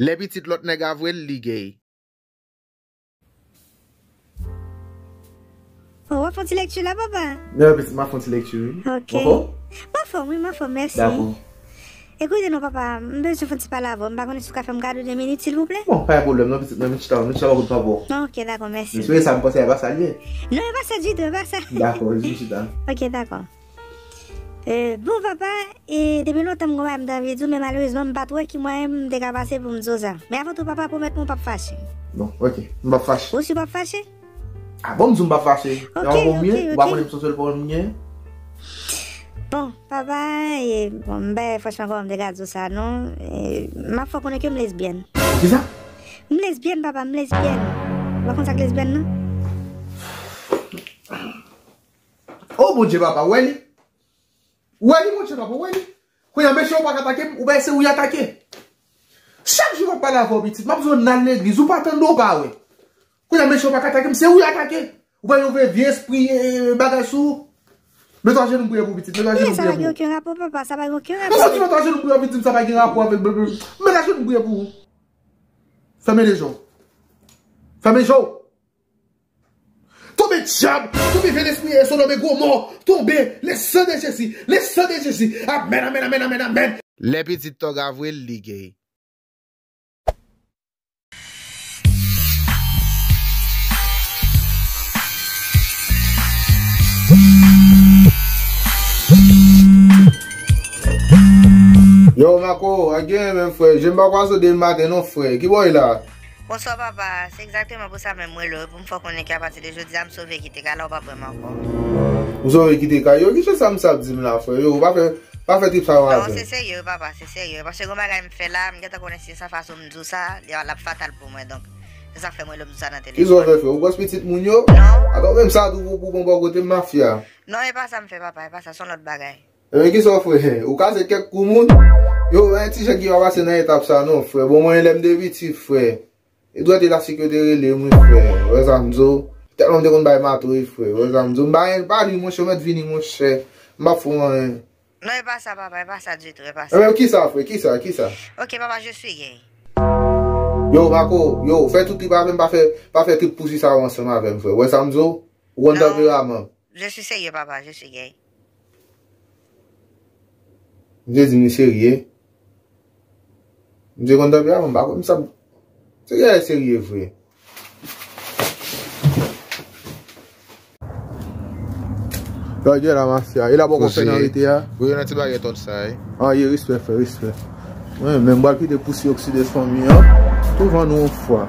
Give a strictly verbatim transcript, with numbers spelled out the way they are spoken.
Lè pitit lòt nèg a vwe l, li gay. Oh, w ap fè yon ti lekti la, papa? Non, pitit, m ap fè yon ti lekti, wi. Ok. Ou anfòm? M anfòm, wi, m anfòm, mèsi. Dakò. Ekoute non, papa, m bezwen fè yon ti pale avè w. M pa konnen si w ka fè m kado de minit, silvouplè? Bon, pa gen pwoblèm, non, pitit, men m chita, m chita bò kote papa w. Ok, dakò, mèsi. M swete sa, m panse e pa sa l ye. Non, e pa sa ditou, e pa sa. Dakò, jis m chita. Ok, dakò. E, bon, papa, e, depi lontan m gon bagay m te anvi di w, men malerezman, m pa t wè ki mwayen m te ka pase pou m di w sa. Men avan tou, papa, pwomèt mwen w p ap fache. Bon, ok, m p ap fache. Ou si w p ap fache? Ah bon, m di w m p ap fache. Ok, ok, ok. Ou pa konnen m se yon sèl pawòl m gen? Bon, papa, e, bon, m pa, franchman, kòman m te ka di w sa, non? E, m ap fè w konnen ke m lesbyèn. Kisa? M lesbyèn, papa, m lesbyèn. Ou pa konn sa k lesbyèn, non? Oh, Bondye, papa, ou wè li? Ou wè li, Bondye, papa, ou wè li? Kounye a, mesye, ou pa ka atake m, ou pa se ou y atake. Chak jou m ap pale avè w, pitit, m ap di w n al legliz, ou pa tande, ou pa wè. Kounye a, mesye, ou pa ka atake m, se ou y atake. Ou pa yon vye, vye espri, e, bagay sou ou. Mete w ajenou m priye pou ou, pitit, mete w ajenou m priye pou ou. Men sa pa gen okenn rapò, papa, sa pa gen okenn rapò. Mwen santi mete w ajenou m priye, pitit, sa pa gen rapò avèk, mete w ajenou m priye pou ou. Fèmen lejè w. Fèmen je w. Tonbe dyab, tonbe vye lespri e Sodòm e Gomò, tonbe, le sang de Jésus, le sang de Jésus. Amèn, amèn, amèn, amèn, amèn. Lè pitit tòg a vwe l, li gay. Yo, Marco, a gen menm frè. Je m pa kwaze w depi maten non, frè. Ki bò w ye la? Bonswa, papa. Se egzakteman pou sa menm m rele w, pou m fè w konnen ke apati de jodi a, m sove kite kay la, ou p ap wè m ankò. Ou sove kite kay? Yo, ki jan sa m sa ap di m la, frè? Yo, ou pa fè, pa fè trip sa yo avè m. Non, se serye, papa, se serye. Paske gon bagay m fè la, m gentan konnen se sa fason m di w sa, li, l ap fatal pou mwen, donk, se sa k fè m rele w m di w sa nan telefòn. Kisa w fè, frè? Ou bwòs pitit moun yo? Non. Atò, menm sa tou pou, pou bon bò kote m, mafya. Non, e pa sa m fè, papa, e pa sa, se yon lòt bagay. Ebyen, kisa w fè? Ou kaze kèk kou moun? Yo, pa gen ti jan ki pa pase nan etap sa non, frè. Bon, mwen, lè m te piti, frè, e dwèt elastik yo te rele m, wi, frè. Ou wè sa m di w? Tèlman m te konn bay mato, wi, frè. Ou wè sa m di w? M pa, pa li, monchè, ou mèt vini, monchè. M p ap fè w anyen. Non, e pa sa, papa, e pa sa ditou, e pa sa. Ebyen, kisa, frè? Kisa, kisa? Ok, papa, je suis gay. Yo, Marco, yo, fè tout trip avè m, pa fè, pa fè trip pousi sa yo ansanm avè m, frè. Ou wè sa m di w? Ou konn tanperaman. Je suis sérieux, papa, je suis gay. M te di m serye. M te konn tanperaman, m pa konn sa. Se gay serye vre. Gade la, mafya. E la poko fè nan rete a. Ou ye nan ti bagay tòt sa, wi. Ah, ye, respè, frè, respè. Mwen menm, m pral kite pousi okside fanmi an. Touvan nou yon fwa.